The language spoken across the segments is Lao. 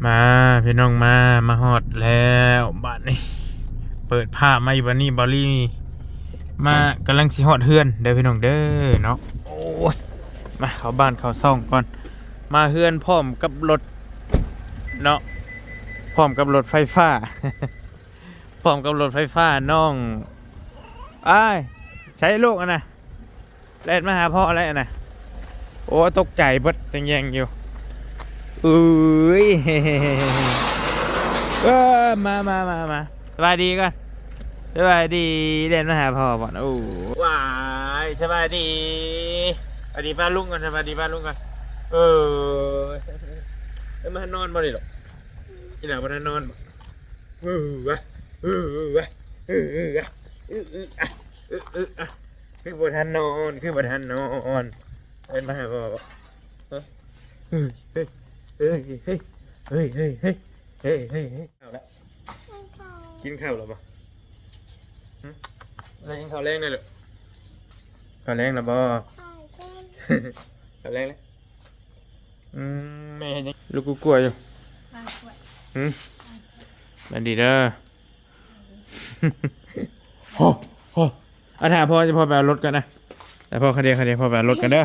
ມາພີ່ນ້ອງ ມາ ມາຮອດແລ້ວບາດນີ້ ເປີດພາບມາອີກບາດນີ້ ເບົາລີມາ ກຳລັງຊິຮອດເຮືອນເດີພີ່ນ້ອງເດີເນາະ. ໂອ້ຍ ມາເຂົ້າບ້ານເຂົ້າຊ່ອງກ່ອນ ມາເຮືອນພ້ອມກັບລົດເນາະ ພ້ອມກັບລົດໄຟຟ້າ ພ້ອມກັບລົດໄຟຟ້າ. ນ້ອງ ອ້າຍ ໃສລູກຫັ້ນນະ? ແລ່ນມາຫາພໍ່ແລ້ວນະ. ໂອ້ ຕົກໃຈເບິດ ຍັງແຍງຢູ່. ເອີຍ ເອີ ມາ ມາ ມາ ມາ ສະບາຍດີກ່ອນ ສະບາຍດີ. ແລ່ນມາຫາພໍ່ບ່ອນ. ໂອ້ ຫວາຍ ສະບາຍດີ. ສະບາຍດີປ້າລຸງກ່ອນ ສະບາຍດີປ້າລຸງກ່ອນ. ເອີ ເອີ ມານອນບໍ່ນີ້ລູກ? ອີ່ຫຼ້າບໍ່ທັນນອນບໍ່? ເອີ ເອີ ເອີ ຄືບໍ່ທັນນອນ ຄືບໍ່ທັນນອນ. ເອີ້ນມາຫາພໍ່ບໍ່? ເອີ ເອີ ເອີ ເອີ ເອີ ເອີ ເອີ ເອີ ເອີ ເອີ ເອີ ເອີ ກິນເຂົ້າແລ້ວບໍ່? ຫຶ ໄດ້ກິນເຂົ້າແລງແລ້ວເດີ້? ເຂົ້າແລງແລ້ວບໍ່? ເຂົ້າແລງແລ້ວ. ອືມ ແມ່ເຮັດຫຍັງ? ລູກກົວໆຢູ່. ຫຶ ມາດີເດີ. ໂຫ ໂຫ ອັນ ຖ້າພໍ່ ພໍ່ໄປເອົາລົດກ່ອນນະ. ແຕ່ພໍ່ ຄະເດ ຄະເດ ພໍ່ໄປເອົາລົດກ່ອນເດີ. ໂອ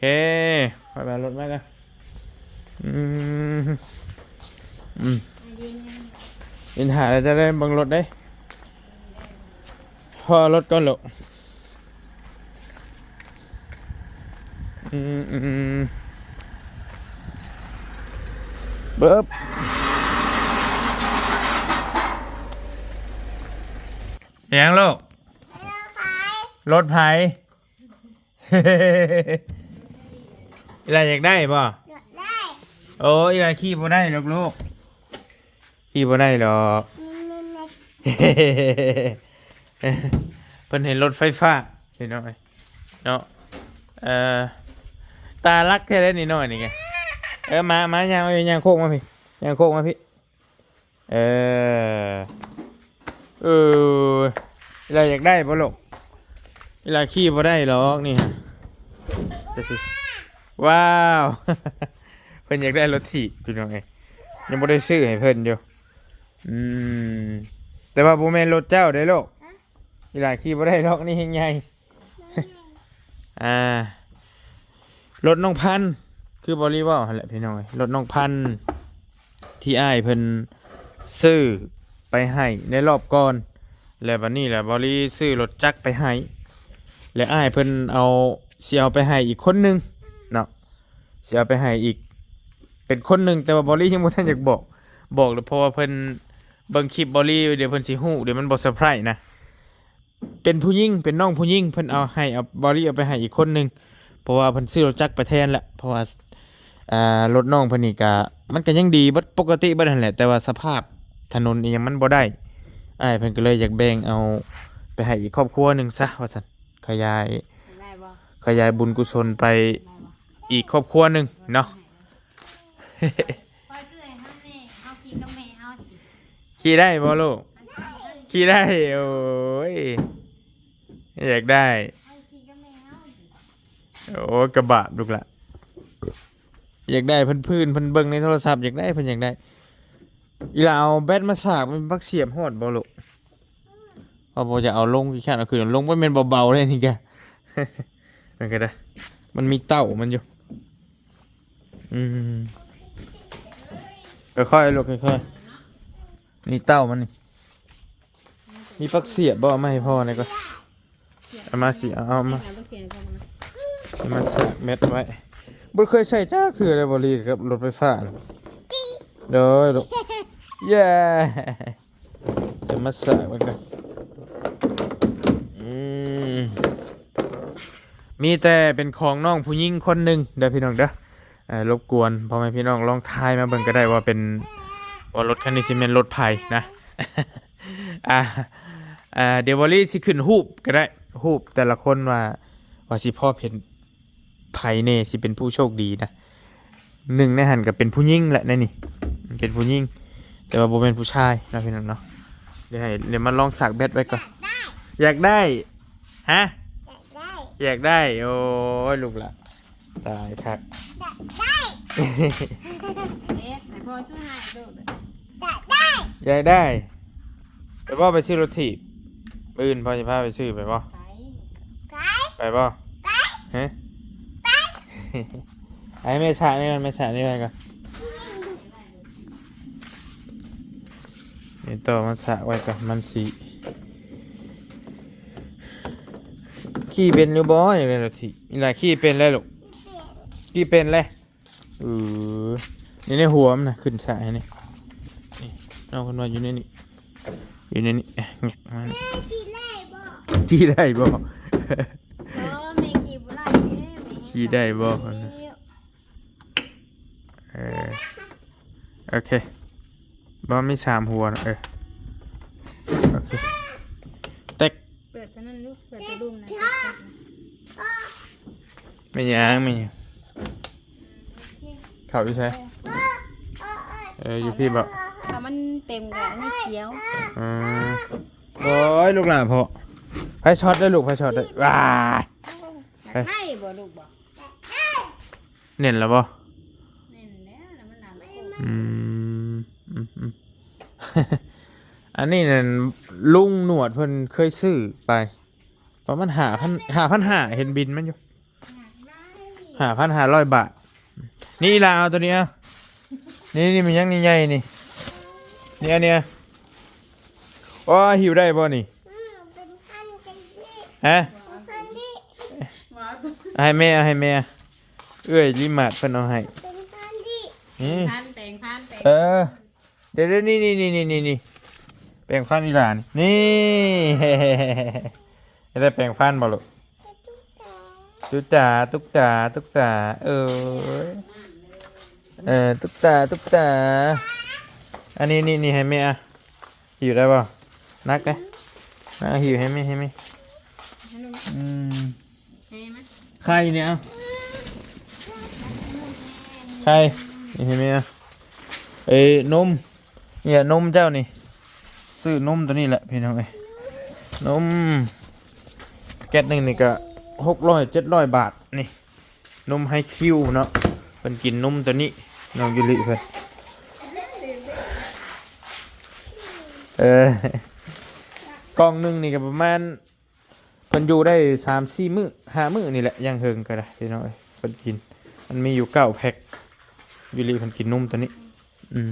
ເຄ ພໍ່ໄປເອົາລົດມາກ່ອນ. ອືມ ອືມ ອິນຫາແລ້ວຈະໄດ້ເບິ່ງລົດເດ້. ພໍລົດກ່ອນລູກ. ອືມ ອືມ ເບີບ ຫຍັງລູກ? ລົດໃຜ? ອີ່ຫຼ້າຢາກໄດ້ບໍ່? ຢາກໄດ້. ໂອ້ ອີ່ຫຼ້າຂີ່ບໍ່ໄດ້ດອກລູກ. ຂີ່ບໍ່ໄດ້ດອກ. ເພິ່ນເຫັນລົດໄຟຟ້າພີ່ນ້ອງເອີຍເນາະ. ເອີ ຕາລັກແທ້ເດ້ນີ້ນ້ອຍນີ້ກະ. ເອີ ມາ ມາ ຍ່າງ ຍ່າງໂຄກມາພີ້ ຍ່າງໂຄກມາພີ້. ເອີ ເອີ ອີ່ຫຼ້າຢາກໄດ້ບໍ່ລູກ? ອີ່ຫຼ້າຂີ່ບໍ່ໄດ້ດອກນີ້. ວ້າວ ເພິ່ນຢາກໄດ້ລົດຖີບພີ່ນ້ອງເອີຍ ຍັງບໍ່ໄດ້ຊື້ໃຫ້ເພິ່ນຢູ່. ອືມ ແຕ່ວ່າບໍ່ແມ່ນລົດເຈົ້າເດ້ລູກ. ອີ່ຫຼ້າຂີ່ບໍ່ໄດ້ດອກ ນີ້ແຮງໃຫຍ່. ອ່າ ລົດນ້ອງພັນ ຄືເບົາລີເວົ້າຫັ້ນແຫຼະພີ່ນ້ອງເອີຍ. ລົດນ້ອງພັນ ທີ່ອ້າຍເພິ່ນຊື້ໄປໃຫ້ໃນລອບກ່ອນ ແລະ ບັດນີ້ແຫຼະເບົາລີຊື້ລົດຈັກໄປໃຫ້ ແລະ ອ້າຍເພິ່ນເອົາ ຊິເອົາໄປໃຫ້ອີກຄົນໜຶ່ງເນາະ. ຊິເອົາໄປໃຫ້ອີກເປັນຄົນໜຶ່ງ ແຕ່ວ່າເບົາລີຍັງບໍ່ທັນຢາກບອກ ບອກເລີຍ ເພາະວ່າເພິ່ນເບິ່ງຄລິບເບົາລີ ດຽວເພິ່ນຊິຮູ້ ດຽວມັນບໍ່ເຊີໄພຣສ໌ນະ. ເປັນຜູ້ຍິງ ເປັນນ້ອງຜູ້ຍິງ ເພິ່ນເອົາໃຫ້ ເອົາ ເບົາລີເອົາໄປໃຫ້ອີກຄົນໜຶ່ງ ເພາະວ່າເພິ່ນຊື້ລົດຈັກໄປແທນແລ້ວ. ເພາະວ່າ ອ່າ ລົດນ້ອງເພິ່ນນີ້ກະ ມັນກະຍັງດີເບິດ ປົກກະຕິເບິດຫັ້ນແຫຼະ ແຕ່ວ່າສະພາບຖະໜົນອີ່ຫຍັງມັນບໍ່ໄດ້. ອ້າຍເພິ່ນກະເລີຍຢາກແບ່ງເອົາໄປໃຫ້ອີກຄອບຄົວໜຶ່ງຊະວ່າຊັ້ນ ຂະຫຍາຍ ໄດ້ບໍ່? ຂະຫຍາຍບຸນກຸສົນໄປ ໄດ້ບໍ່? ອີກຄອບຄົວໜຶ່ງເນາະ. ຂ້ອຍຊື້ໃຫ້ເຮົາແດ່ ເຮົາຂີ່ກັບແມ່ເຮົາຊິ ຂີ່ໄດ້ບໍ່ລູກ? ມັນໃສ່ເຮົາ ຂີ່ໄດ້. ໂອ້ຍ ຢາກໄດ້ ເຮົາຂີ່ກັບແມ່ເຮົາຊິ. ໂອ້ຍ ກະບາບລູກລະ ຢາກໄດ້. ເພິ່ນ ເພິ່ນເບິ່ງໃນໂທລະສັບ ຢາກໄດ້ ເພິ່ນຢາກໄດ້. ອີ່ຫຼ້າເອົາແບັດມາສາກ ມັນບັກສຽບຮອດບໍ່ລູກ? ເຮົາບໍ່ຢາກເອົາລົງ ຂີ້ຄ້ານເອົາຂຶ້ນເອົາລົງ. ບໍ່ແມ່ນເບົາໆເດ້ນີ້ກະ ມັນກະໄດ້ ມັນມີເຕົ້າມັນຢູ່. ອືມ ຄ່ອຍໆລູກ ຄ່ອຍໆ. ນີ້ເຕົ້າມັນນີ້ ມີປັກສຽບບໍ່? ເອົາມາໃຫ້ພໍ່ແດ່ກ່ອນ. ເອົາມາຊິ ເອົາ ເອົາມາ ເອົາມາສາກແບັດໄວ້. ບໍ່ເຄີຍໃຊ້ຈັກເທື່ອເລີຍ ເບົາລີ ກັບລົດໄຟຟ້າ. ໂດຍລູກ ເຢ້ ຈະມາສາກມັນກ່ອນ. ອືມ ມີແຕ່ເປັນຂອງນ້ອງຜູ້ຍິງຄົນໜຶ່ງເດີພີ່ນ້ອງເດີ. ເອີ ລົບກວນພໍ່ແມ່ພີ່ນ້ອງລອງທາຍມາເບິ່ງກະໄດ້ວ່າເປັນ ວ່າລົດຄັນນີ້ຊິແມ່ນລົດໃຜນະ. ອ່າ ອ່າ ດຽວເບົາລີຊິຂຶ້ນຮູບກະໄດ້ ຮູບແຕ່ລະຄົນວ່າ ວ່າຊິພໍ້ເຫັນ ໃຜແດ່ຊິເປັນຜູ້ໂຊກດີນະ. ໜຶ່ງໃນຫັ້ນກະເປັນຜູ້ຍິງແຫຼະ ໃນນີ້ເປັນຜູ້ຍິງ ແຕ່ວ່າບໍ່ແມ່ນຜູ້ຊາຍເນາະພີ່ນ້ອງເນາະ. ດຽວໃຫ້ ດຽວມາລອງສາກແບັດໄວ້ກ່ອນ. ຢາກໄດ້ ຮະ? ຢາກໄດ້ ຢາກໄດ້. ໂອ້ຍ ລູກຫຼານ ຕາຍຄັກ ຢາກໄດ້. ເຮັດນະ ບໍ່ຊື້ໃຫ້ລູກເດີ ຢາກໄດ້ ຢາກໄດ້ ໄປບໍ່ ໄປຊື້ລົດຖີບ ມື້ອື່ນພໍ່ຊິພາໄປຊື້ ໄປບໍ່ ໄປ ໄປ ໄປບໍ່ ໄປ ຮະ ໄປ ໃຫ້ແມ່ສະນີ້ກ່ອນ ແມ່ສະນີ້ກ່ອນ ແມ່ຕໍ່ມາສະໄວ້ກ່ອນ ມັນຊິຂີ່ເປັນຢູ່ບໍ່ ຢາກໄດ້ລົດຖີບ ອີ່ຫຼ້າຂີ່ເປັນແລ້ວລູກ ຂີ່ເປັນແລ້ວ ເອີ ນີ້ໃນຫົວມັນນະ ຂຶ້ນສາຍນີ້ ນີ້ ນ້ອງເພິ່ນວ່າຢູ່ໃນນີ້ ຢູ່ໃນນີ້ ແອະ ແງະມານີ້ ແມ່ຂີ່ໄດ້ບໍ່ ຂີ່ໄດ້ບໍ່ ບໍ່ ແມ່ຂີ່ບໍ່ໄດ້ເດ້ ແມ່ ຂີ່ໄດ້ບໍ່ ເອີ ໂອເຄ ບໍ່ ມີສາມຫົວ ເອີ ໂອເຄ ແຕັກ ເປີດຕົວນັ້ນດູ ເປີດຕົວລຸ່ມນະ ແມ່ນຫຍັງ ແມ່ນຫຍັງ ເຂົ້າຢູ່ໃສ ເອີ ຢູ່ພີ້ບໍ ຖ້າມັນເຕັມກໍອັນນີ້ຂຽວ ອືມ ໂອ້ຍ ລູກຫຼ້າພໍ່ ໃຜຊັອດເດີລູກ ໃຜຊັອດເດີ ວ້າຍ ໃຜ ໃຜບໍ່ລູກບໍ ແໜ້ນແລ້ວບໍ່ ແໜ້ນແລ້ວ ແລ້ວມັນຫຼັງໂຄ້ງ ອືມ ອືມ ອືມ ອັນນີ້ນັ້ນລຸງໜວດເພິ່ນເຄີຍຊື້ໄປ ປະມານຫ້າພັນ ຫ້າພັນຫ້າ ເຫັນບິນມັນຢູ່ ຫ້າພັນຫ້າຮ້ອຍບາດ ນີ້ລະ ເອົາໂຕນີ້ເອົາ ນີ້ ນີ້ມັນຍັງໃຫຍ່ໆ ນີ້ ນີ້ ອັນນີ້ ໂອ້ ຫິ້ວໄດ້ບໍ່ນີ້ ຮະ ໃຫ້ແມ່ ໃຫ້ແມ່ ເອື້ອຍລິມາດເພິ່ນເອົາໃຫ້ ອືມ ແປງຟັນ ແປງຟັນ ແປງ ເອີ ດຽວໆ ນີ້ໆ ແປງຟັນອີ່ຫຼ້ານີ້ ນີ້ ໄດ້ແປງຟັນບໍ່ລູກ ຕຸກຕາ ຕຸກຕາ ຕຸກຕາ ເອີຍ ເອີ ຕຸກຕາ ຕຸກຕາ ອັນນີ້ ນີ້ ນີ້ ໃຫ້ແມ່ ຫິ້ວໄດ້ບໍ່ ໜັກເດ້ ໜັກ ຫິ້ວໃຫ້ແມ່ ໃຫ້ແມ່ ອືມ ໄຂ່ນີ້ເອົາ ໄຂ່ນີ້ໃຫ້ແມ່ ເອີ ນົມ ນີ້ແຫຼະນົມເຈົ້ານີ້ ຊື້ນົມໂຕນີ້ແຫຼະພີ່ນ້ອງເອີຍ ນົມ ແກັດໜຶ່ງນີ້ກໍຫົກຮ້ອຍເຈັດຮ້ອຍບາດນີ້ ນົມໄຮຄິວເນາະ ເພິ່ນກິນນົມໂຕນີ້ ນ້ອງຢູລິເພິ່ນ ເອີ ກ່ອງໜຶ່ງນີ້ກໍປະມານ ເພິ່ນຢູ່ໄດ້ສາມສີ່ມື້ ຫ້າມື້ນີ້ແຫຼະ ຢ່າງເຫິງກໍໄດ້ພີ່ນ້ອງເອີຍ ເພິ່ນກິນ ມັນມີຢູ່ເກົ້າແພັກ ຢູລິເພິ່ນກິນນົມໂຕນີ້ ອືມ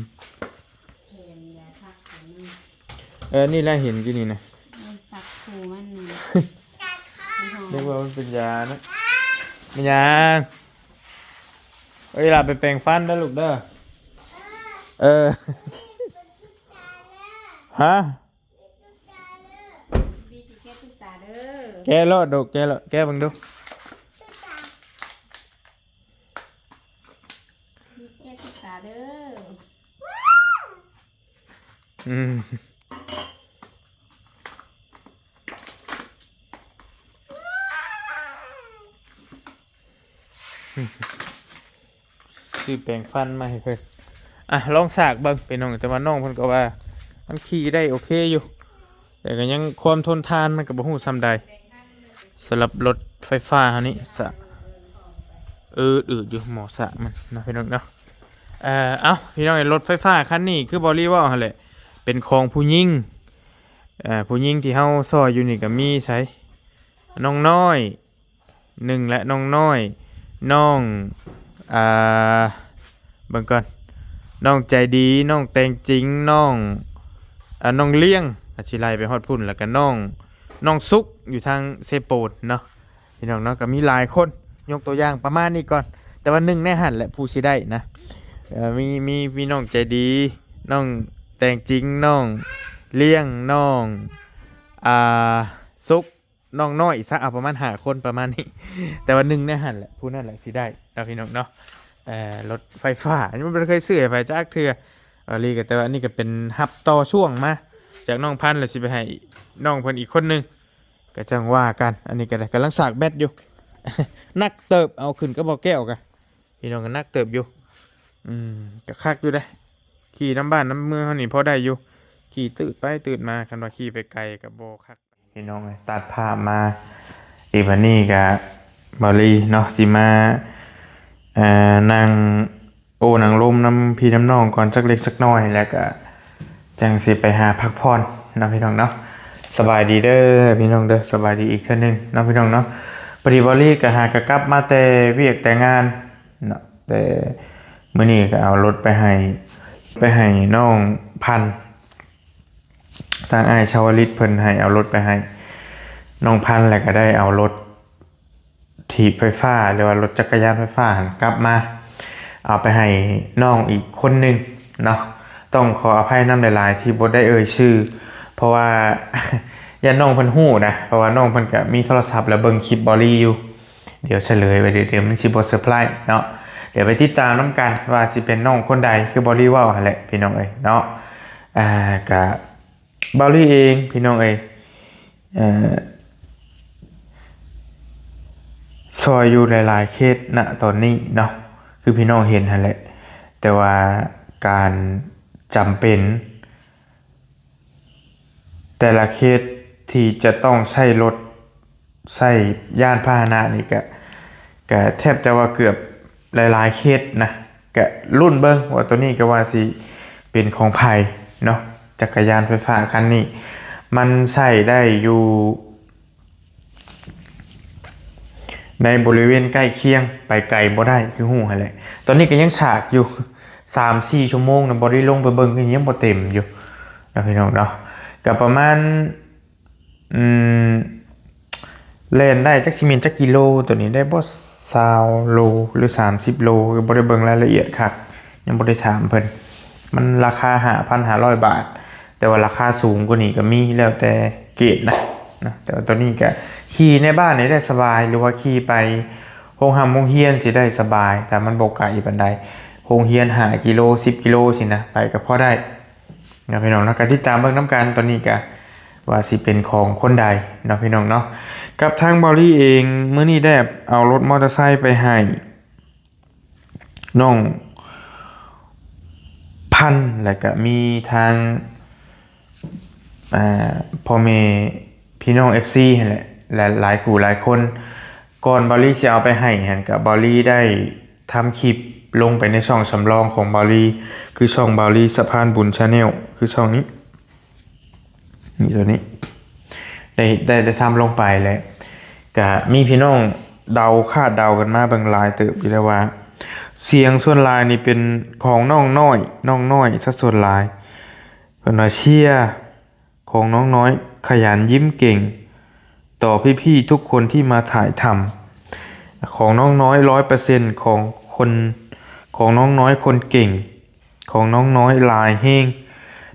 ເອີ ນີ້ແຫຼະເຫັນຢູ່ນີ້ນະ ມັນສັກຄູມັນນີ້ ນຶກວ່າມັນເປັນຢາເນາະ ແມ່ນຫຍັງ ເອີຍ ຫຼ້າໄປແປງຟັນເດີລູກເດີ ເອີ ຮະ ບີຊິແກະຕຸກຕາເດີ ແກະໂລດລູກ ແກະໂລດ ແກະເບິ່ງດູ ບີແກະຕຸກຕາເດີ ອືມ ຊື້ແປງຟັນມາໃຫ້ເພິ່ນ ອ່ະ ລອງສາກເບິ່ງພີ່ນ້ອງ ແຕ່ວ່ານ້ອງເພິ່ນກໍວ່າມັນຂີ່ໄດ້ໂອເຄຢູ່ ແຕ່ກໍຍັງຄວາມທົນທານມັນກໍບໍ່ຮູ້ສ່ຳໃດ ສຳລັບລົດໄຟຟ້າເຮົານີ້ ສາກ ອືດໆຢູ່ ໝໍສາກມັນເນາະພີ່ນ້ອງເນາະ ເອີ ເອົ້າ ພີ່ນ້ອງ ລົດໄຟຟ້າຄັນນີ້ຄືບໍ່ລີເວົ້າຫັ້ນແຫຼະ ເປັນຂອງຜູ້ຍິງ ເອີ ຜູ້ຍິງທີ່ເຮົາຊ່ອຍຢູ່ນີ້ກໍມີໃສ ນ້ອງນ້ອຍ ໜຶ່ງແຫຼະ ນ້ອງນ້ອຍ ນ້ອງ ອ່າ ເບິ່ງກ່ອນ ນ້ອງໃຈດີ ນ້ອງແຕງຈິງ ນ້ອງ ອ່າ ນ້ອງລ້ຽງ ກໍຊິໄລ່ໄປຮອດພຸ້ນ ແລ້ວກໍນ້ອງ ນ້ອງສຸກ ຢູ່ທາງເຊໂປນເນາະ ພີ່ນ້ອງເນາະ ກໍມີຫຼາຍຄົນ ຍົກຕົວຢ່າງປະມານນີ້ກ່ອນ ແຕ່ວ່າໜຶ່ງໃນຫັ້ນແຫຼະຜູ້ຊິໄດ້ນະ ເອີ ມີ ມີ ມີນ້ອງໃຈດີ ນ້ອງແຕງຈິງ ນ້ອງລ້ຽງ ນ້ອງ ອ່າ ສຸກ ນ້ອງນ້ອຍຊະ ເອົາປະມານຫ້າຄົນປະມານນີ້ ແຕ່ວ່າໜຶ່ງໃນຫັ້ນແຫຼະ ຜູ້ນັ້ນແຫຼະຊິໄດ້ເນາະພີ່ນ້ອງເນາະ ເອີ ລົດໄຟຟ້າ ຍັງບໍ່ໄດ້ເຄີຍຊື້ໃຫ້ໃຜຈັກເທື່ອ ອາລີ ກໍແຕ່ວ່າອັນນີ້ກໍເປັນຮັບຕໍ່ຊ່ວງມາຈາກນ້ອງພັນ ແລ້ວຊິໄປໃຫ້ນ້ອງເພິ່ນອີກຄົນໜຶ່ງ ກໍຈັ່ງວ່າກັນ ອັນນີ້ກໍໄດ້ ກຳລັງສາກແບັດຢູ່ ໜັກເຕີບ ເອົາຂຶ້ນກັບບໍ່ແກ້ວກະ ພີ່ນ້ອງກໍໜັກເຕີບຢູ່ ອືມ ກໍຄັກຢູ່ເດ້ ຂີ່ນຳບ້ານນຳເມືອງເຮົານີ້ພໍໄດ້ຢູ່ ຂີ່ຕືດໄປຕືດມາ ຄັນວ່າຂີ່ໄປໄກກໍບໍ່ຄັກ. ພີ່ນ້ອງເອີຍ ຕັດພາບມາອີກ ບັດນີ້ກະ ເບົາລີເນາະ ຊິມາ ເອີ ນັ່ງ ໂອ້ ນັ່ງລົມນຳພີ່ນຳນ້ອງກ່ອນຈັກເລັກຈັກນ້ອຍ ແລ້ວກະຈັ່ງຊິໄປຫາພັກຜ່ອນເນາະພີ່ນ້ອງເນາະ. ສະບາຍດີເດີພີ່ນ້ອງເດີ ສະບາຍດີອີກເທື່ອໜຶ່ງເນາະພີ່ນ້ອງເນາະ. ພໍດີບ່າວລີກະຫາກະກັບມາແຕ່ວຽກແຕ່ງານເນາະ ແຕ່ມື້ນີ້ກະເອົາລົດໄປໃຫ້ ໄປໃຫ້ນ້ອງພັນ ທາງອ້າຍຊາວລິດເພິ່ນໃຫ້ເອົາລົດໄປໃຫ້ນ້ອງພັນ ແລ້ວກະໄດ້ເອົາລົດຖີບໄຟຟ້າ ຫຼືວ່າລົດຈັກກະຍານໄຟຟ້າຫັ້ນກັບມາ ເອົາໄປໃຫ້ນ້ອງອີກຄົນໜຶ່ງເນາະ. ຕ້ອງຂໍອະໄພນຳຫຼາຍໆທີ່ບໍ່ໄດ້ເອີ່ຍຊື່ ເພາະວ່າຢ້ານນ້ອງເພິ່ນຮູ້ນະ ເພາະວ່ານ້ອງເພິ່ນກະມີໂທລະສັບ ແລ້ວເບິ່ງຄລິບບ່າວລີຢູ່. ດຽວສະເຫຼີຍໄວ້ ດຽວ ດຽວມັນຊິບໍ່ເຊີໄພຣເນາະ. ດຽວໄປຕິດຕາມນຳກັນວ່າຊິເປັນນ້ອງຄົນໃດ ຄືບ່າວລີເວົ້າຫັ້ນແຫຼະພີ່ນ້ອງເອີຍເນາະ. ອ່າ ກະບ່າວລີເອງພີ່ນ້ອງເອີຍ ເອີ ຊ່ອຍຢູ່ຫຼາຍໆເຂດນະຕອນນີ້ເນາະ ຄືພີ່ນ້ອງເຫັນຫັ້ນແຫຼະ. ແຕ່ວ່າການຈຳເປັນ ແຕ່ລະເຂດທີ່ຈະຕ້ອງໃຊ້ລົດ ໃຊ້ຍານພາຫະນະນີ້ກະ ກະແທບຈະວ່າເກືອບຫຼາຍໆເຂດນະ. ກະລຸ້ນເບິ່ງວ່າໂຕນີ້ກະວ່າຊິເປັນຂອງໃຜເນາະ ຈັກກະຍານໄຟຟ້າຄັນນີ້. ມັນໃຊ້ໄດ້ຢູ່ ໃນບໍລິເວນໃກ້ຄຽງ ໄປໄກບໍ່ໄດ້ ຄືຮູ້ຫັ້ນແຫຼະ. ຕອນນີ້ກະຍັງສາກຢູ່ ສາມສີ່ຊົ່ວໂມງນະ ບໍ່ໄດ້ລົງໄປເບິ່ງ ກະຍັງບໍ່ເຕັມຢູ່ນະພີ່ນ້ອງເນາະ. ກະປະມານ ອືມ ແລ່ນໄດ້ຈັກຊິແມ່ນຈັກກິໂລ ໂຕນີ້ໄດ້ບໍ່ ຊາວໂລ ຫຼື ສາມສິບໂລ ກະບໍ່ໄດ້ເບິ່ງລາຍລະອຽດຄັກ ຍັງບໍ່ໄດ້ຖາມເພິ່ນ. ມັນລາຄາຫ້າພັນຫ້າຮ້ອຍບາດ ແຕ່ວ່າລາຄາສູງກວ່ານີ້ກະມີ ແລ້ວແຕ່ເກຣດນະ ນະ. ແຕ່ວ່າໂຕນີ້ກະຂີ່ໃນບ້ານນີ້ໄດ້ສະບາຍ ຫຼືວ່າຂີ່ໄປໂຮງຮ່ຳໂຮງຮຽນຊິໄດ້ສະບາຍ ຖ້າມັນບໍ່ໄກປານໃດ. ໂຮງຮຽນຫ້າກິໂລ ສິບກິໂລຊີ້ນະ ໄປກະພໍໄດ້ເນາະພີ່ນ້ອງເນາະ. ກະຕິດຕາມເບິ່ງນຳກັນ ໂຕນີ້ກະວ່າຊິເປັນຂອງຄົນໃດເນາະພີ່ນ້ອງເນາະ. ກັບທາງບ່າວລີເອງ ມື້ນີ້ໄດ້ເອົາລົດມໍເຕີໄຊໄປໃຫ້ ນ້ອງພັນ ແລ້ວກະມີທາງ ອ່າ ພໍ່ແມ່ພີ່ນ້ອງເອັຟຊີຫັ້ນແຫຼະ ແລະ ຫຼາຍຄູ່ຫຼາຍຄົນ. ກ່ອນບ່າວລີຊິເອົາໄປໃຫ້ຫັ້ນ ກະບ່າວລີໄດ້ທຳຄລິບລົງໄປໃນຊ່ອງສຳລອງຂອງບ່າວລີ ຄືຊ່ອງບ່າວລີສະພານບຸນ Channel ຄືຊ່ອງນີ້ ນີ້ ໂຕນີ້ ໄດ້ ໄດ້ ໄດ້ທຳລົງໄປແລ້ວ ກະມີພີ່ນ້ອງເດົາ ຄາດເດົາກັນມາເບິ່ງຫຼາຍເຕີບຢູ່ແລ້ວວ່າ ສຽງສ່ວນຫຼາຍນີ້ເປັນຂອງນ້ອງນ້ອຍ ນ້ອງນ້ອຍຊະສ່ວນຫຼາຍ. ເພິ່ນວ່າເຊຍຂອງນ້ອງນ້ອຍຂະຫຍັນ ຍິ້ມເກັ່ງ ຕໍ່ພີ່ໆທຸກຄົນທີ່ມາຖ່າຍທຳ ຂອງນ້ອງນ້ອຍຮ້ອຍເປີເຊັນ ຂອງຄົນ ຂອງນ້ອງນ້ອຍຄົນເກັ່ງ ຂອງນ້ອງນ້ອຍຫຼາຍແຮງ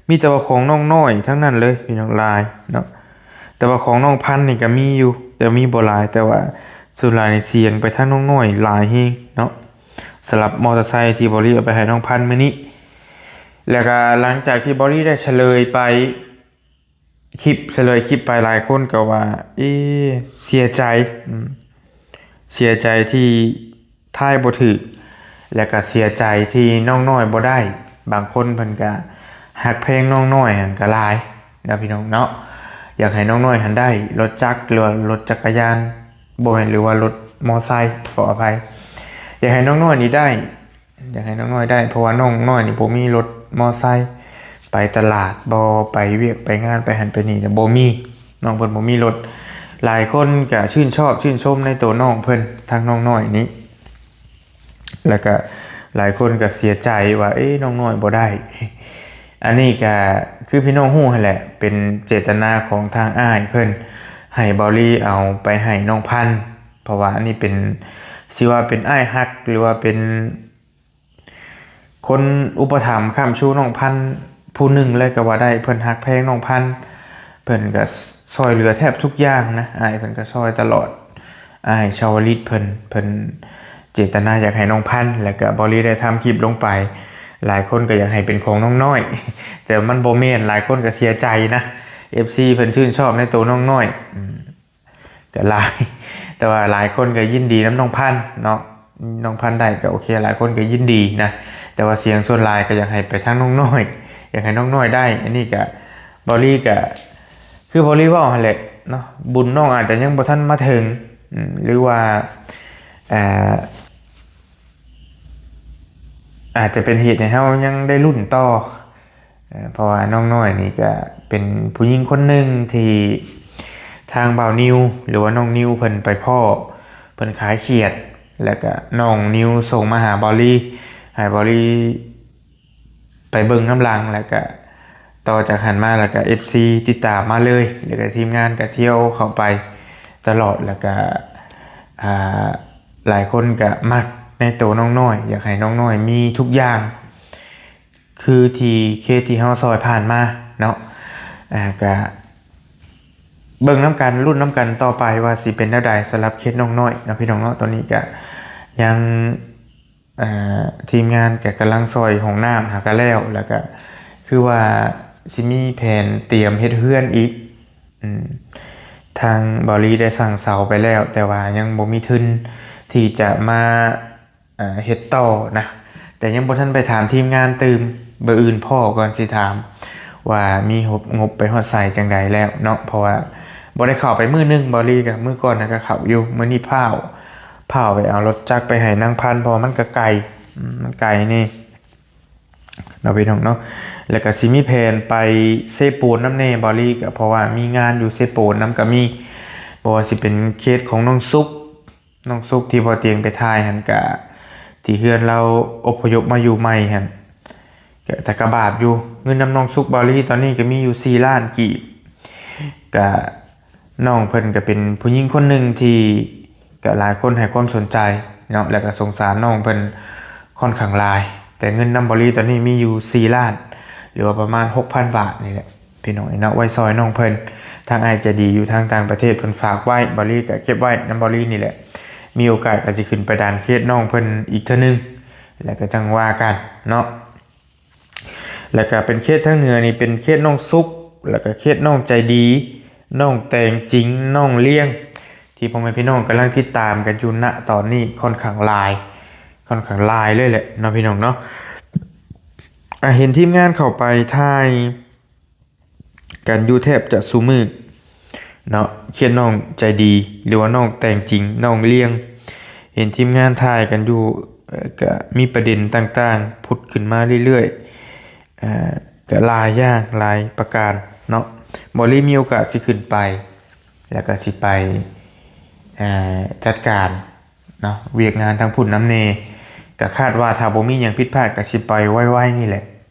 ມີແຕ່ວ່າຂອງນ້ອງນ້ອຍທັງນັ້ນເລີຍພີ່ນ້ອງ ຫຼາຍເນາະ. ແຕ່ວ່າຂອງນ້ອງພັນນີ້ກະມີຢູ່ ແຕ່ມີບໍ່ຫຼາຍ ແຕ່ວ່າສ່ວນຫຼາຍນີ້ສຽງໄປທາງນ້ອງນ້ອຍຫຼາຍແຮງເນາະ ສຳລັບມໍເຕີໄຊທີ່ບ່າວລີເອົາໄປໃຫ້ນ້ອງພັນມື້ນີ້. ແລ້ວກະຫຼັງຈາກທີ່ບ່າວລີໄດ້ສະເຫຼີຍໄປ ຄລິບ ສະເຫຼີຍຄລິບໄປ ຫຼາຍຄົນກະວ່າ ເອ ເສຍໃຈ ອືມ ເສຍໃຈທີ່ທາຍບໍ່ຖືກ ແລະກະເສຍໃຈທີ່ນ້ອງນ້ອຍບໍ່ໄດ້. ບາງຄົນເພິ່ນກະຮັກແພງນ້ອງນ້ອຍຫັ້ນກະຫຼາຍເນາະພີ່ນ້ອງເນາະ ຢາກໃຫ້ນ້ອງນ້ອຍຫັ້ນໄດ້ລົດຈັກ ຫຼືວ່າລົດຈັກກະຍານ ບໍ່ແມ່ນ ຫຼືວ່າລົດມໍໄຊ ຂໍອະໄພ ຢາກໃຫ້ນ້ອງນ້ອຍນີ້ໄດ້ ຢາກໃຫ້ນ້ອງນ້ອຍໄດ້ ເພາະວ່ານ້ອງນ້ອຍນີ້ບໍ່ມີລົດມໍໄຊ ໄປຕະຫຼາດບໍ່ ໄປວຽກໄປງານ ໄປຫັ້ນໄປນີ້ນະ ບໍ່ມີ ນ້ອງເພິ່ນບໍ່ມີລົດ. ຫຼາຍຄົນກະຊື່ນຊອບຊື່ນຊົມໃນໂຕນ້ອງເພິ່ນ ທາງນ້ອງນ້ອຍນີ້ ແລ້ວກະຫຼາຍຄົນກະເສຍໃຈວ່າ ເອ ນ້ອງນ້ອຍບໍ່ໄດ້. ອັນນີ້ກະຄືພີ່ນ້ອງຮູ້ຫັ້ນແຫຼະ ເປັນເຈດຕະນາຂອງທາງອ້າຍເພິ່ນ ໃຫ້ບ່າວລີເອົາໄປໃຫ້ນ້ອງພັນ ເພາະວ່າອັນນີ້ເປັນ ຊິວ່າເປັນອ້າຍຮັກ ຫຼືວ່າເປັນ ຄົນອຸປະຖຳຄ້ຳຊູນ້ອງພັນຜູ້ໜຶ່ງເລີຍກະວ່າໄດ້ ເພິ່ນຮັກແພງນ້ອງພັນ ເພິ່ນກະຊ່ອຍເຫຼືອແທບທຸກຢ່າງນະ ອ້າຍເພິ່ນກະຊ່ອຍຕະຫຼອດ ອ້າຍຊາວລິດເພິ່ນ ເພິ່ນເຈດຕະນາຢາກໃຫ້ນ້ອງພັນ ແລ້ວກະບ່າວລີໄດ້ທຳຄລິບລົງໄປ ຫຼາຍຄົນກະຢາກໃຫ້ເປັນຂອງນ້ອງນ້ອຍ ແຕ່ມັນບໍ່ແມ່ນ ຫຼາຍຄົນກະເສຍໃຈນະ ເອັຟຊີເພິ່ນຊື່ນຊອບໃນໂຕນ້ອງນ້ອຍ ອືມ ກະຫຼາຍ ແຕ່ວ່າຫຼາຍຄົນກະຍິນດີນຳນ້ອງພັນເນາະ ນ້ອງພັນໄດ້ກະໂອເຄ ຫຼາຍຄົນກະຍິນດີນະ ແຕ່ວ່າສຽງສ່ວນຫຼາຍກະຢາກໃຫ້ໄປທາງນ້ອງນ້ອຍ ຢາກໃຫ້ນ້ອງນ້ອຍໄດ້. ອັນນີ້ກະບ່າວລີກະ ຄືບ່າວລີເວົ້າຫັ້ນແຫຼະເນາະ ບຸນນ້ອງອາດຈະຍັງບໍ່ທັນມາເຖິງ ອືມ ຫຼືວ່າ ເອີ ອ ອາດຈະເປັນເຫດໃຫ້ເຮົາຍັງໄດ້ລຸ້ນຕໍ່ ເອີ ເພາະວ່ານ້ອງນ້ອຍນີ້ກະເປັນຜູ້ຍິງຄົນໜຶ່ງທີ່ທາງບ່າວນິວ ຫຼືວ່ານ້ອງນິວເພິ່ນໄປພໍ້ ເພິ່ນຂາຍຂຽດ ແລ້ວກະນ້ອງນິວສົ່ງມາຫາບ່າວລີ ໃຫ້ບ່າວລີໄປເບິ່ງນຳຫຼັງ ແລ້ວກະຕໍ່ຈາກຫັ້ນມາ ແລ້ວກະເອັຟຊີຕິດຕາມມາເລີຍ ແລ້ວກະທີມງານກະທ່ຽວເຂົ້າໄປຕະຫຼອດ ແລ້ວກະ ອ່າ ຫຼາຍຄົນກະມັກໃນໂຕນ້ອງນ້ອຍ ຢາກໃຫ້ນ້ອງນ້ອຍມີທຸກຢ່າງ ຄືທີ່ເຄສທີ່ເຮົາຊ່ອຍຜ່ານມາເນາະ ອ່າ ກະເບິ່ງນຳກັນ ລຸ້ນນຳກັນຕໍ່ໄປວ່າຊິເປັນແນວໃດສຳລັບເຄສນ້ອງນ້ອຍເນາະ ພີ່ນ້ອງເນາະ. ຕອນນີ້ກະຍັງ ເອີ ທີມງານກະກຳລັງຊ່ອຍຫ້ອງນ້ຳຫາກະແລ້ວ ແລ້ວກະຄືວ່າຊິມີແຜນຕຽມເຮັດເຮືອນອີກ ອືມ ທາງບ່າວລີໄດ້ສັ່ງເສົາໄປແລ້ວ ແຕ່ວ່າຍັງບໍ່ມີທຶນທີ່ຈະມາ ເອີ ເຮັດຕໍ່ນະ ແຕ່ຍັງບໍ່ທັນໄປຖາມທີມງານຕື່ມ ມື້ອື່ນພໍ້ກ່ອນຊິຖາມວ່າມີງົບ ງົບໄປຮອດໃສຈັ່ງໃດແລ້ວເນາະ ເພາະວ່າບໍ່ໄດ້ເຂົ້າໄປມື້ໜຶ່ງ ບ່າວລີກະມື້ກ່ອນນະກະເຂົ້າຢູ່ ມື້ນີ້ພ້າວ ພ້າວໄປເອົາລົດຈັກໄປໃຫ້ນາງພັນ ເພາະວ່າມັນກະໄກ ອືມ ມັນໄກແດ່ເນາະ ພີ່ນ້ອງເນາະ. ແລ້ວກະຊິມີແຜນໄປເຊໂປນນຳແດ່ ບ່າວລີກະ ເພາະວ່າມີງານຢູ່ເຊໂປນນຳກະມີ ບໍ່ວ່າຊິເປັນເຄສຂອງນ້ອງສຸກ ນ້ອງສຸກທີ່ບ່າວຕຽງໄປຖ່າຍຫັ້ນກະ ທີ່ເຮືອນລາວອົບພະຍົບມາຢູ່ໃໝ່ຫັ້ນ ກະ ແຕ່ກະບາບຢູ່ ເງິນນຳນ້ອງສຸກ ບ່າວລີຕອນນີ້ກະມີຢູ່ສີ່ລ້ານກີບ ກະ ນ້ອງເພິ່ນກະເປັນຜູ້ຍິງຄົນໜຶ່ງທີ່ກະຫຼາຍຄົນໃຫ້ຄວາມສົນໃຈເນາະ ແລ້ວກະສົງສານນ້ອງເພິ່ນຄ່ອນຂ້າງຫຼາຍ ແຕ່ເງິນນຳບ່າວລີຕອນນີ້ມີຢູ່ສີ່ລ້ານ ຫຼືວ່າປະມານຫົກພັນບາດນີ້ແຫຼະ ພີ່ນ້ອງເນາະ ໄວ້ຊ່ອຍນ້ອງເພິ່ນ. ທາງອ້າຍໃຈດີຢູ່ທາງຕ່າງປະເທດເພິ່ນຝາກໄວ້ ບ່າວລີກະເກັບໄວ້ນຳບ່າວລີນີ້ແຫຼະ ມີໂອກາດກະຊິຂຶ້ນໄປດັນເຄສນ້ອງເພິ່ນອີກເທື່ອໜຶ່ງ ແລ້ວກະຈັ່ງວ່າກັນເນາະ. ແລ້ວກະເປັນເຂດທາງເໜືອນີ້ເປັນເຂດນ້ອງສຸກ ແລ້ວກະເຂດນ້ອງໃຈດີ ນ້ອງແຕງຈິງ ນ້ອງລ້ຽງ ທີ່ພໍ່ແມ່ພີ່ນ້ອງກຳລັງຕິດຕາມກັນຢູ່ ນະຕອນນີ້ຄ່ອນຂ້າງຫຼາຍ ຄ່ອນຂ້າງຫຼາຍເລີຍແຫຼະເນາະ ພີ່ນ້ອງເນາະ. ອາ ເຫັນທີມງານເຂົ້າໄປຖ່າຍກັນຢູ່ແທບຈະຊຸມື້ ເນາະ ເຂດນ້ອງໃຈດີ ຫຼືວ່ານ້ອງແຕງຈິງ ນ້ອງລ້ຽງ ເຫັນທີມງານຖ່າຍກັນຢູ່ ເອີ ກະມີປະເດັນຕ່າງໆ ຜຸດຂຶ້ນມາເລື້ອຍໆ ເອີ ກະຫຼາຍຢ່າງຫຼາຍປະການເນາະ. ບ່າວລີມີໂອກາດຊິຂຶ້ນໄປ ແລ້ວກະຊິໄປ ເອີ ຈັດການເນາະ ວຽກງານທາງພຸ້ນນຳແດ່ ກະຄາດວ່າຖ້າບໍ່ມີຫຍັງຜິດພາດ ກະຊິໄປໄວໆນີ້ແຫຼະ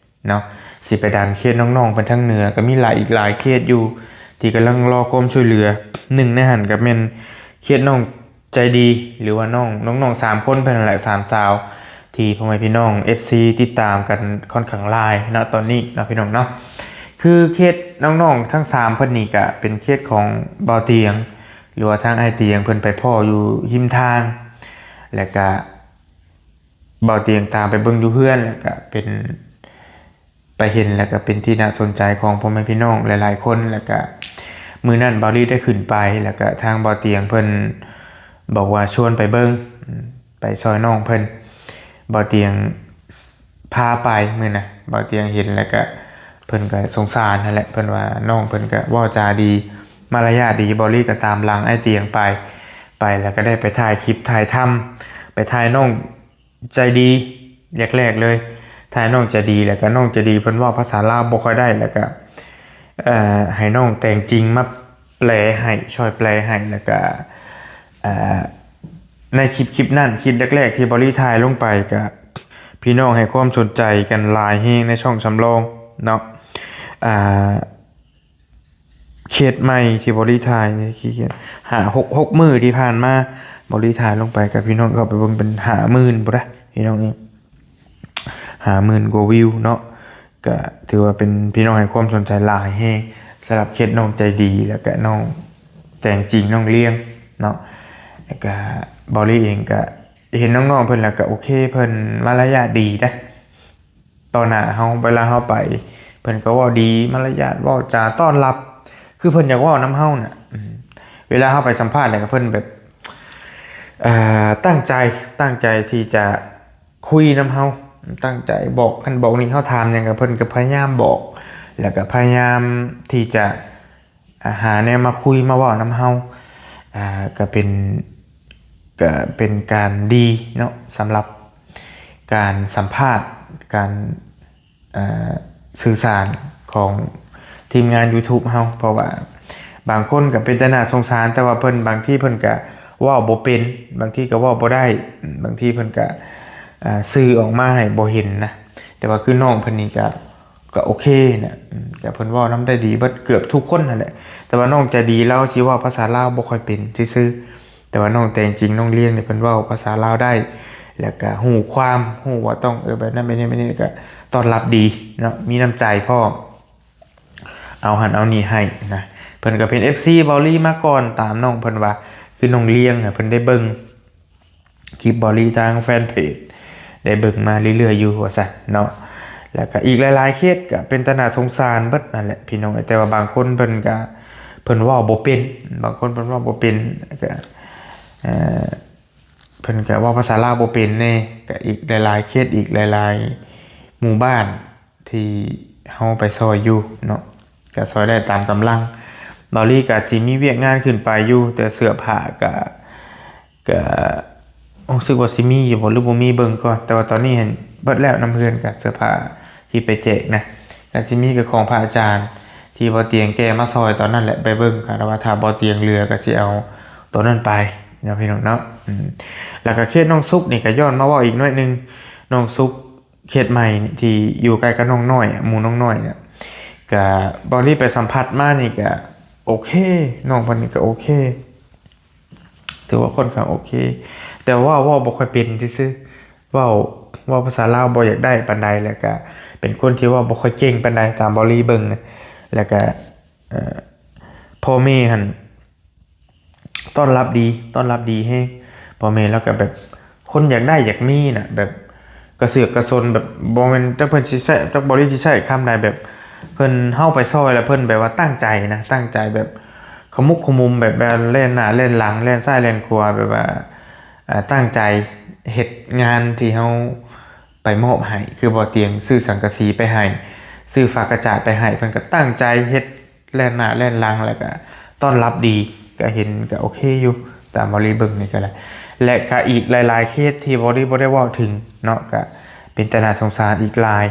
ເນາະ ຊິໄປດັນເຂດນ້ອງໆເພິ່ນທາງເໜືອ ກະມີຫຼາຍ ອີກຫຼາຍເຂດຢູ່ທີ່ກຳລັງລໍຄວາມຊ່ວຍເຫຼືອ. ໜຶ່ງໃນຫັ້ນກະແມ່ນເຂດນ້ອງໃຈດີ ຫຼືວ່ານ້ອງ ນ້ອງໆສາມຄົນເພິ່ນຫັ້ນແຫຼະ ສາມສາວ ທີ່ພໍ່ແມ່ພີ່ນ້ອງ ເອັຟຊີ ຕິດຕາມກັນຄ່ອນຂ້າງຫຼາຍເນາະ ຕອນນີ້ເນາະ ພີ່ນ້ອງເນາະ. ຄືເຂດນ້ອງໆທັງສາມເພິ່ນນີ້ກະເປັນເຂດຂອງບ່າວຕຽງ ຫຼືວ່າທາງອ້າຍຕຽງເພິ່ນໄປພໍ້ຢູ່ຮິມທາງ ແລະກະ ບ່າວຕຽງຕາມໄປເບິ່ງຢູ່ເຮືອນ ແລ້ວກະເປັນ ໄປເຫັນ ແລ້ວກະເປັນທີ່ໜ້າສົນໃຈຂອງພໍ່ແມ່ພີ່ນ້ອງຫຼາຍໆຄົນ. ແລ້ວກະມື້ນັ້ນບ່າວລີໄດ້ຂຶ້ນໄປ ແລ້ວກະທາງບ່າວຕຽງເພິ່ນບອກວ່າຊວນໄປເບິ່ງ ໄປຊ່ອຍນ້ອງເພິ່ນ ບ່າວຕຽງພາໄປມື້ນະ ບ່າວຕຽງເຫັນ ແລ້ວກະເພິ່ນກະສົງສານຫັ້ນແຫຼະ ເພິ່ນວ່ານ້ອງເພິ່ນກະເວົ້າຈາດີ ມາລະຍາດດີ. ບ່າວລີກະຕາມຫຼັງອ້າຍຕຽງໄປ ໄປແລ້ວກະໄດ້ໄປຖ່າຍຄລິບຖ່າຍທຳ ໄປຖ່າຍນ້ອງ ໃຈດີ ແລກໆເລີຍ ຖ່າຍນ້ອງໃຈດີ ແລ້ວກະນ້ອງໃຈດີເພິ່ນເວົ້າພາສາລາວບໍ່ຄ່ອຍໄດ້ ແລ້ວກະ ເອີ ໃຫ້ນ້ອງແຕງຈິງມາແປໃຫ້ ຊ່ອຍແປໃຫ້ ແລ້ວກະ ເອີ ໃນຄລິບ ຄລິບນັ້ນ ຄລິບແລກໆທີ່ບ່າວລີຖ່າຍລົງໄປ ກະພີ່ນ້ອງໃຫ້ຄວາມສົນໃຈກັນຫຼາຍແຮງໃນຊ່ອງສຳລອງເນາະ ອ່າ ເຂດໃໝ່ທີ່ບໍລິຖ່າຍ ຂີ້ຂຽນ ຫ້າ ຫົກ ຫົກມື້ທີ່ຜ່ານມາ ບໍລິຖ່າຍລົງໄປ ກະພີ່ນ້ອງເຂົ້າໄປເບິ່ງເປັນຫ້າໝື່ນພຸ້ນນະ ພີ່ນ້ອງເອີຍ ຫ້າໝື່ນກວ່າວິວເນາະ. ກະຖືວ່າເປັນ ພີ່ນ້ອງໃຫ້ຄວາມສົນໃຈຫຼາຍແຮງ ສຳລັບເຂດນ້ອງໃຈດີ ແລ້ວກະນ້ອງແຕງຈິງ ນ້ອງລ້ຽງເນາະ. ແລ້ວກະບໍລິເອງກະເຫັນນ້ອງໆເພິ່ນແລ້ວກະໂອເຄ ເພິ່ນມາລະຍາດດີເດ້. ຕໍ່ໜ້າເຮົາ ເວລາເຮົາໄປ ເພິ່ນກໍເວົ້າດີ ມາລະຍາດ ເວົ້າຈາຕ້ອນຮັບ ຄືເພິ່ນຢາກເວົ້ານຳເຮົານະ. ອືມ ເວລາເຮົາໄປສຳພາດແລ້ວກໍເພິ່ນແບບ ເອີ ຕັ້ງໃຈ ຕັ້ງໃຈທີ່ຈະຄຸຍນຳເຮົາ ຕັ້ງໃຈບອກນັ້ນບອກນີ້ ເຮົາຖາມຫຍັງກໍເພິ່ນກໍພະຍາຍາມບອກ ແລ້ວກໍພະຍາຍາມທີ່ຈະ ອ່າ ຫາແນວມາຄຸຍມາເວົ້ານຳເຮົາ ອ່າ ກະເປັນ ກະເປັນການດີເນາະ ສຳລັບ ການສຳພາດ ການ ເອີ່ ສື່ສານຂອງທີມງານ YouTube ເຮົາ ເພາະວ່າບາງຄົນກໍເປັນຕາໜ້າສົງສານ ແຕ່ວ່າເພິ່ນ ບາງທີເພິ່ນກໍເວົ້າບໍ່ເປັນ ບາງທີກໍເວົ້າບໍ່ໄດ້ ບາງທີເພິ່ນກໍ ເອີ່ ສື່ອອກມາໃຫ້ບໍ່ເຫັນນະ ແຕ່ວ່າຄືນ້ອງເພິ່ນນີ້ກໍ ກໍໂອເຄນະ ອືມ ກໍເພິ່ນເວົ້ານຳໄດ້ດີເບິດເກືອບທຸກຄົນຫັ້ນແຫຼະ ແຕ່ວ່ານ້ອງໃຈດີລາວຊິເວົ້າພາສາລາວບໍ່ຄ່ອຍເປັນຊື່ໆ ແຕ່ວ່ານ້ອງແຕ່ງຈິງ ນ້ອງລຽງນີ້ເພິ່ນເວົ້າພາສາລາວໄດ້ ແລ້ວກໍຮູ້ຄວາມ ຮູ້ວ່າຕ້ອງ ເອີ ແບບນັ້ນແບບນີ້ ແບບນີ້ ກໍຕ້ອນຮັບດີເນາະ ມີນ້ຳໃຈພ້ອມ ເອົາຫັ້ນເອົານີ້ໃຫ້ນະ ເພິ່ນກໍເປັນ ເອັຟຊີ ເບົາລີມາກ່ອນ ຕາມນ້ອງເພິ່ນວ່າ ຄືນ້ອງລຽງ ເພິ່ນໄດ້ເບິ່ງ ຄລິບເບົາລີທາງແຟນເພຈ ໄດ້ເບິ່ງມາເລື້ອຍໆຢູ່ວ່າຊັ້ນເນາະ ແລ້ວກໍອີກຫຼາຍໆເຄສກໍເປັນຕາໜ້າສົງສານເບິດນັ້ນແຫຼະພີ່ນ້ອງ ແຕ່ວ່າບາງຄົນເພິ່ນກໍ ເພິ່ນເວົ້າບໍ່ເປັນ ບາງຄົນເພິ່ນເວົ້າບໍ່ເປັນ ກໍ ເອີ່ ເພິ່ນກໍເວົ້າພາສາລາວບໍ່ເປັນແດ່ ກໍອີກຫຼາຍໆເຄສ ອີກຫຼາຍໆໝູ່ບ້ານ ທີ່ເຮົາໄປຊ່ອຍຢູ່ເນາະ ກໍຊ່ອຍໄດ້ຕາມກຳລັງ ເບົາລີກໍຊິມີວຽກງານຂຶ້ນໄປຢູ່ ແຕ່ເສື້ອຜ້າກໍ ກໍຮູ້ສຶກວ່າຊິມີຢູ່ບໍ່ ຫຼືບໍ່ມີເບິ່ງກ່ອນ ແຕ່ວ່າຕອນນີ້ຫັ້ນເບິດແລ້ວນຳເຮືອນ ກໍເສື້ອຜ້າທີ່ໄປແຈກນະ ກໍຊິມີກໍຂອງພະອາຈານທີ່ບໍ່ຕຽງແກ່ມາຊ່ອຍຕອນນັ້ນແຫຼະ ໄປເບິ່ງ ຄາດວ່າຖ້າບໍ່ຕຽງເຫຼືອກໍຊິເອົາໂຕນັ້ນໄປເນາະ ພີ່ນ້ອງເນາະ ອືມ ແລ້ວກໍເຄສນ້ອງສຸກນີ້ ກໍຍ້ອນມາເວົ້າອີກໜ້ອຍໜຶ່ງ ນ້ອງສຸກ ເຂດໃໝ່ທີ່ຢູ່ໃກ້ກັບນ້ອງນ້ອຍ ໝູ່ນ້ອງນ້ອຍນະ ກະເບົາລີໄປສຳຜັດມານີ້ກະໂອເຄ ນ້ອງເພິ່ນນີ້ກະໂອເຄ ຖືວ່າຄ່ອນຂ້າງໂອເຄ ແຕ່ວ່າເວົ້າ ເວົ້າບໍ່ຄ່ອຍເປັນຊື່ໆ ເວົ້າ ເວົ້າພາສາລາວບໍ່ຢາກໄດ້ປານໃດ ແລ້ວກະເປັນຄົນທີ່ເວົ້າບໍ່ຄ່ອຍເກັ່ງປານໃດ ຕາມເບົາລີເບິ່ງນະ ແລ້ວກະ ເອີ ພໍ່ແມ່ຫັ້ນ ຕ້ອນຮັບດີ ຕ້ອນຮັບດີແຮງ ພໍ່ແມ່ລາວກໍແບບຄົນຢາກໄດ້ຢາກມີນະ ແບບກະເສືອກກະສົນ ແບບບໍ່ແມ່ນ ຈັກເພິ່ນຊິໃຊ້ ຈັກເບົາລີຊິໃຊ້ຄຳໃດ ແບບເພິ່ນ ເຮົາໄປຊ່ອຍແລ້ວເພິ່ນແບບວ່າຕັ້ງໃຈນະ ຕັ້ງໃຈແບບຂະໝຸກຂະໝຸມ ແບບ ແບບແລ່ນໜ້າແລ່ນຫຼັງ ແລ່ນຊ້າຍແລ່ນຂວາ ແບບວ່າ ເອີ ຕັ້ງໃຈເຮັດງານທີ່ເຮົາໄປມອບໃຫ້ ຄືບໍ່ຕຽງຊື້ສັງກະສີໄປໃຫ້ ຊື້ຝາກະຈາດໄປໃຫ້ ເພິ່ນກໍຕັ້ງໃຈເຮັດ ແລ່ນໜ້າແລ່ນຫຼັງ ແລ້ວກະຕ້ອນຮັບດີ ກະເຫັນກະໂອເຄຢູ່ ຕາມເບົາລີເບິ່ງນີ້ກະໄດ້ ແລະກະອີກຫຼາຍໆເຄສທີ່ເບົາລີບໍ່ໄດ້ເວົ້າເຖິງເນາະ ກະເປັນຕາໜ້າສົງສານອີກຫຼາຍ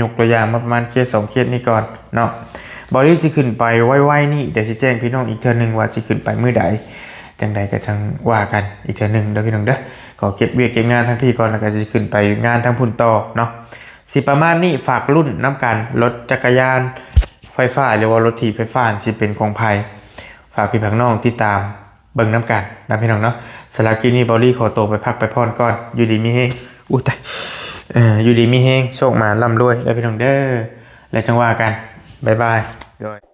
ຍົກຕົວຢ່າງມາປະມານເຄສສອງເຄສນີ້ກ່ອນເນາະ ເບົາລີຊິຂຶ້ນໄປໄວໆນີ້ ດຽວຊິແຈ້ງພີ່ນ້ອງອີກເທື່ອໜຶ່ງວ່າຊິຂຶ້ນໄປມື້ໃດ ຈັ່ງໃດກະຈັ່ງວ່າກັນອີກເທື່ອໜຶ່ງເດີພີ່ນ້ອງເດີ ຂໍເກັບວຽກເກັບງານທາງພີ້ກ່ອນ ແລ້ວກະຊິຂຶ້ນໄປງານທາງພຸ້ນຕໍ່ເນາະ ຊິປະມານນີ້ ຝາກລຸ້ນນຳກັນ ລົດຈັກກະຍານໄຟຟ້າ ຫຼືວ່າລົດຖີບໄຟຟ້າ ຊິເປັນຂອງໃຜ ຝາກພີ່ຝາກນ້ອງຕິດຕາມເບິ່ງນຳກັນນະພີ່ນ້ອງເນາະ ສຳລັບຄລິບນີ້ ເບົາລີຂໍໂຕໄປພັກໄປຜ່ອນກ່ອນ ຢູ່ດີມີແຮງ ອຸ້ຍຕາຍ ເອີ ຢູ່ດີມີແຮງ ໂຊກໝານລ່ຳລວຍເດີພີ່ນ້ອງເດີ ແລ້ວຈັ່ງວ່າກັນ ບາຍບາຍ ໂດຍ.